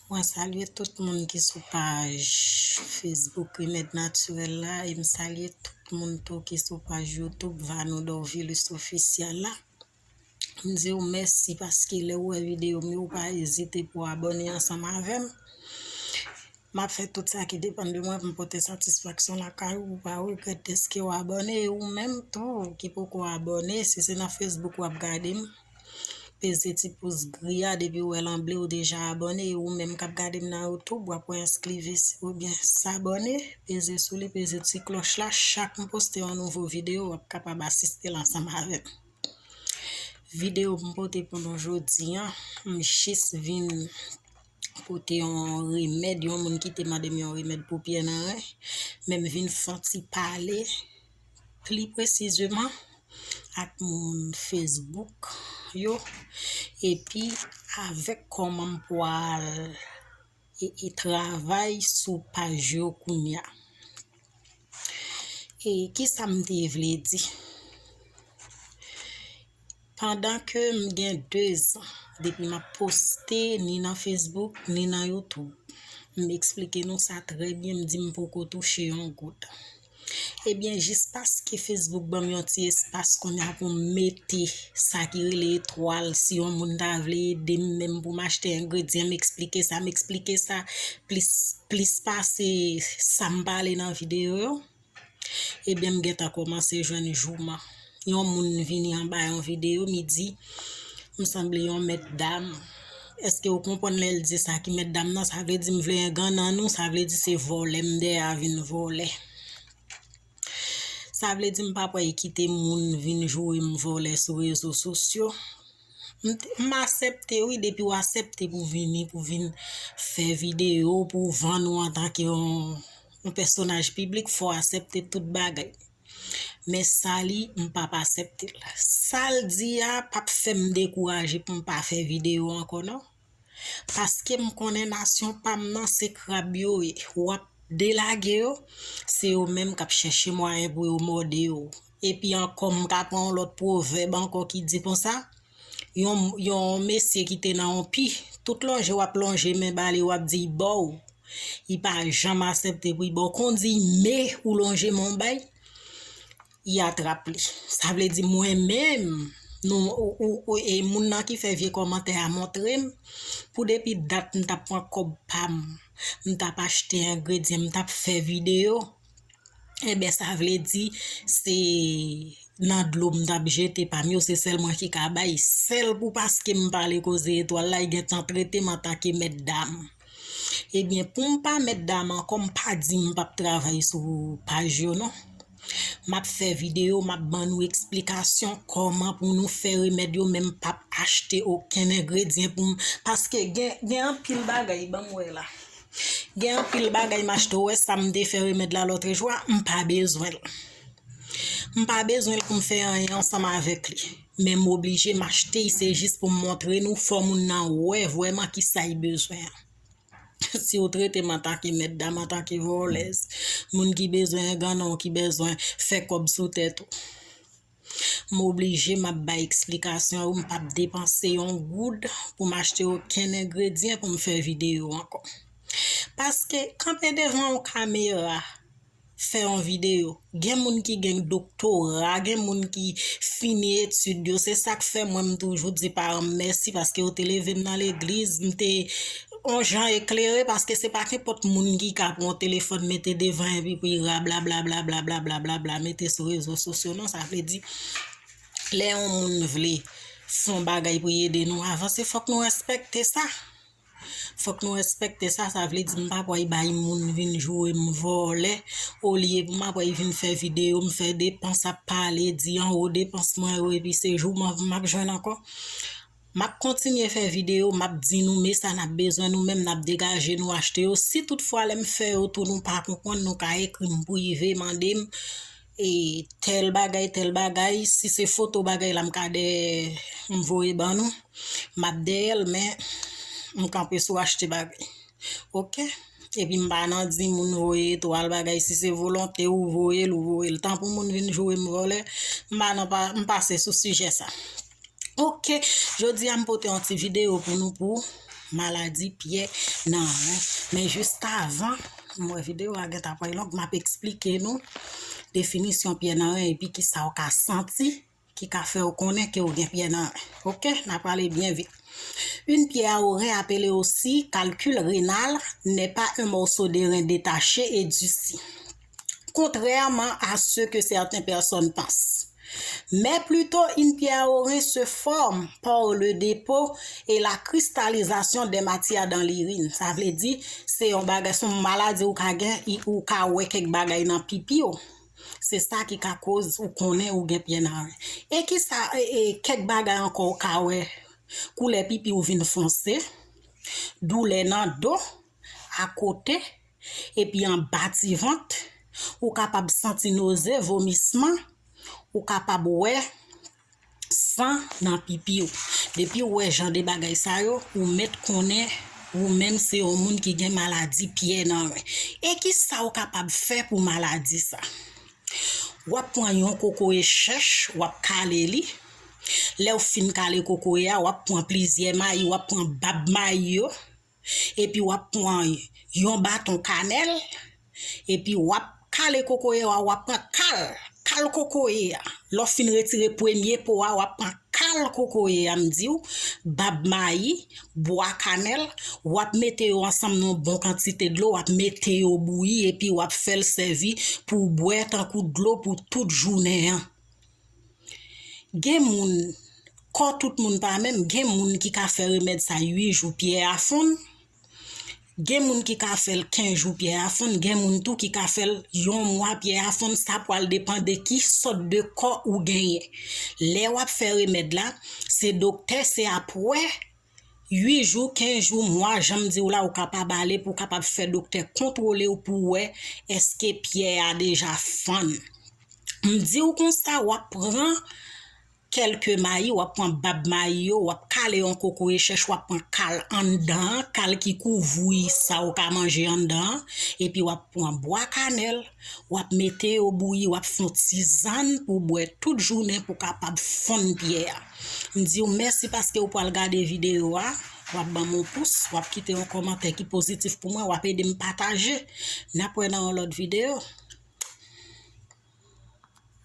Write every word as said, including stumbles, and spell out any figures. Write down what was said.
Mwen salye tout moun ki sou paj Facebook Remèd Natirèl la, e m salye tout moun tou ki sou paj YouTube Vanou Dorvilus Official la. M di w mèsi paske lè w wè videyo m yo, ou pa ezite pou w abòne ansanm avè m. M ap fè tout sa ki depann de mwen pou m pote satisfaksyon lakay ou, ou pa regrèt dèske w abòne. E ou menm tou ki poko abòne, si se nan Facebook w ap gade m, peze ti pous gri a, depi w wè l an ble, ou deja abòne. E ou menm k ap gade m nan YouTube, w ap wè esklive oubyen sabòne, peze sou li, peze ti klòch la. Chak m poste yon nouvo videyo, w ap kapab asiste l ansanm avè m. Videyo m pote pou nou jodi a, m jis vin pote yon remèd, yon moun ki te mande m yon remèd pou pyè nan ren, men m vin fè yon ti pale pli presizeman ak moun Facebook yo, epi avèk kòman m pral e, e travay sou paj yo kounye a. E kisa m te vle di? Pandan ke m gen dezan depi m ap poste ni nan Facebook ni nan YouTube, m eksplike nou sa trè byen, m di m poko touche yon goud. Ebyen, jis paske Facebook ban m yon ti espas kounye a pou m mete sa ki rele etwal, si yon moun ta vle ede m menm pou m achte engredyan, m eksplike sa, m eksplike sa plis, plis pase sa m pale nan videyo yo. Ebyen, m gentan kòmanse jwenn jouman. Yon moun vini anba yon videyo, m di, m sanble yon mèt dam. Èske w konprann lè l di sa ki mèt dam nan? Sa vle di m vle engannan nou, sa vle di se vòlè m dèyè a vin vòlè. Sa vle di m pa pral kite moun vin joure m vòlè sou rezo sosyo. M te, m asèpte wi, depi w asèpte pou vini, pou vin fè videyo, pou vann ou antanke yon, yon pèsonaj piblik, fò w asèpte tout bagay. Men sa li, m p ap asèpte l. Sa l di a p ap fè m dekouraje pou m pa fè videyo ankò non. Paske m konnen nasyon pa m nan se krab yo ye. W ap delage yo, se yo menm k ap chèche mwayen pou yo mòde yo. Epi ankò, m ka pran yon lòt pwovèb ankò ki di konsa, yon, yon mesye ki te nan yon pi, tout lonje w ap lonje men ba li, w ap di l ba w. Li pa janm asèpte pou l ba w. Kon di men ou lonje men w bay, li atrap li. Sa vle di mwen menm, nou, ou, ou, ou, e moun nan ki fè vye kòmantè a montre m, pou depi dat m t ap pran kòb pa m, m t ap achte engredyan, m t ap fè videyo, enben, sa vle di se nan dlo m t ap jete pa m yo, se sèl mwen ki ka bay. Sèl pou paske m pale koze etwal la, li gentan trete m antanke mèt dam. Ebyen, pou m pa mèt dam ankò, m pa di m p ap travay sou paj yo non. M ap fè videyo, m ap ban nou eksplikasyon kòman pou nou fè remèd yo, men m p ap achte okenn engredyan pou m, paske gen, gen anpil bagay, ban m wè la. Gen anpil bagay m achte, ou wè sa m te fè remèd la lòtrejou a, m pa bezwen l. M pa bezwen l pou m fè anyen ansanm avèk li. Men m oblije m achte l, se jis pou m montre nou, fò moun nan wè vrèman kisa l bezwen an. Si w trete m antanke mèt dam, antanke vòlèz, moun ki bezwen engannan w, ki bezwen fè kòb sou tèt ou, m oblije m ap bay eksplikasyon yo, m p ap depanse yon goud pou m achte okenn engredyan pou m fè videyo ankò. Paske kanpe devan yon kamera, fè yon videyo. Gen moun ki gen doktora, gen moun ki fini etid yo. Se sa k fè mwen m toujou di paran m mèsi paske yo te leve m nan legliz, m te yon jan eklere paske se pa kenpòt moun ki ka pran yon telefòn mete devan epi pou l rablabla, mete sou rezo sosyo non. Sa vle di, lè yon moun vle fè yon bagay pou l ede nou avanse, fòk nou respekte sa. Fòk nou respekte sa, sa vle di m pa pral bay moun vin joure m vòlè, olye pou m ap pral vin fè videyo, m fè depans, ap pale, di anwo depans mwen yo, epi se jouman m ap jwenn ankò. M ap kontinye fè videyo, m ap di nou men sa n ap bezwen, nou menm n ap degaje nou achte yo. Si toutfwa lè m fè yo tou nou pa konprann, nou ka ekri m prive, mande m, e, tèl bagay, tèl bagay, si se foto bagay la m ka dèyè m voye ban nou, m ap dèyè l, men m kanpe sou achte bagay. Oke? Epi m pa nan di moun voye etwal bagay, si se volonte ou voye l, ou voye l. Tan pou moun vin joure m vòlè, m pa nan pa, m pase sou sijè sa. Oke, jodi a m pote yon ti videyo pou nou pou Maladi pyè nan ren. Men jis avan, m wè videyo a gentan pral long, m ap eksplike nou definisyon pyè nan ren epi kisa w ka santi ki ka fè w konnen ke w gen pyè nan ren. Oke, n a prale byen vit. Une pierre au rein appelée aussi calcul rénal n'est pas un morceau de rein détaché et durci, contrairement à ce que certaines personnes pensent. Mais plutôt, une pierre au rein se forme par le dépôt et la cristallisation des matières dans l'urine. Sa vle di, se yon bagay, se yon maladi ou ka gen, ou ka wè kèk bagay nan pipi w. Se sa ki ka koz ou konnen ou gen pyè nan ren. E kisa, e, e, kèk bagay ankò ou ka wè, koulè pipi w vin fonse, doulè nan do, akote, epi anba ti vant, ou kapab santi noze, vomisman, ou kapab wè san nan pipi w. Depi w wè jan de bagay sa yo, ou mèt konnen ou menm se yon moun ki gen maladi pyè nan ren. E kisa w kapab fè pou maladi sa? W ap pran yon kokoye chèch, w ap kale li. Lè w fin kale kokoye a, w ap pran plizyè mayi, w ap pran bab mayi yo. Epi w ap pran yon baton kanèl, epi w ap kale kokoye a, w ap pran kal, kal kokoye a. Lè w fin retire premye po a, w ap pran kal kokoye a, m di w, bab mayi, bwa kanèl, w ap mete yo ansanm nan yon bon kantite dlo, w ap mete yo bouyi, epi w ap fè l sèvi pou w bwè tankou dlo pou tout jounen an. Gen moun, kò tout moun pa menm, gen moun ki ka fè remèd sa uit jou pyè a fonn, gen moun ki ka fè l kenz jou pyè a fonn, gen moun tou ki ka fè l yon mwa pyè a fonn, sa pral depann de ki sòt de kò ou genyen. Lè w ap fè remèd la, se doktè, se apre uit jou, kenz jou, mwa, jan m di w la, ou kapab ale pou w kapab fè doktè kontwole w pou w wè èske pyè a deja fann. M di w konsa, w ap pran kèlke mayi, w ap pran bab mayi yo, w ap kale yon kokoye chèch, w ap pran kal anndan an, kal ki kouvri sa w ka manje anndan an, epi w ap pran bwa kanèl, w ap mete yo bouyi, w ap fè yon tizàn pou w bwè tout jounen pou w kapab fonn pyè a. M di w mèsi paske w pral gade videyo a, w ap ban m yon pous, w ap kite yon kòmantè ki pozitif pou mwen, w ap ede m pataje. N ap wè nan yon lòt videyo.